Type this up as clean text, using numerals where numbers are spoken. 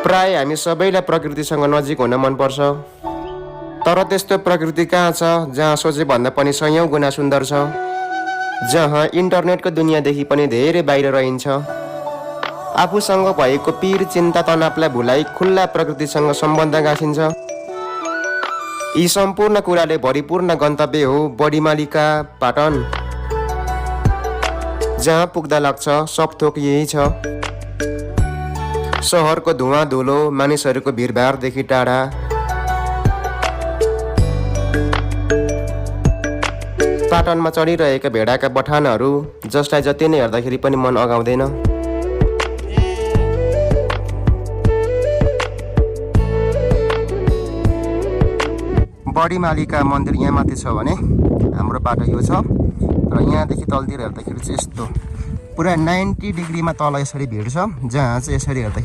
प्राय हामी सबैलाई प्रकृतिसँग नजिक हुन मनपर्छ, तर त्यस्तो प्रकृति कहाँ छ जहाँ सोचे भन्दा पनि सयौं गुणा सुन्दर छ, जहाँ इन्टरनेटको दुनियाँदेखि पनि धेरै बाहिर रहन्छ। आफूसँग भएको पीर चिन्ता तनावलाई भुलाइ खुल्ला प्रकृतिसँग सम्बन्ध गाँसिन्छ। यी सम्पूर्ण कुराले भरिपूर्ण गन्तव्य हो बडीमालिका पाटन, जहाँ पुग्दा लाग्छ सब थोक यही छ। सहरको धुवा धुलो, मानिसहरूको भिडभाडदेखि टाढा, पाटनमा चढिरहेका भेडाका बठानहरू जसलाई जति नै हेर्दाखेरि पनि मन अगाउँदैन। बडीमालिका मन्दिर यहाँ माथि छ भने हाम्रो बाटो यो छ र यहाँदेखि तलतिर हेर्दाखेरि चाहिँ यस्तो पुरा 90 डिग्रीमा तल यसरी भिड छ, जहाँ चाहिँ यसरी हेर्दाखेरि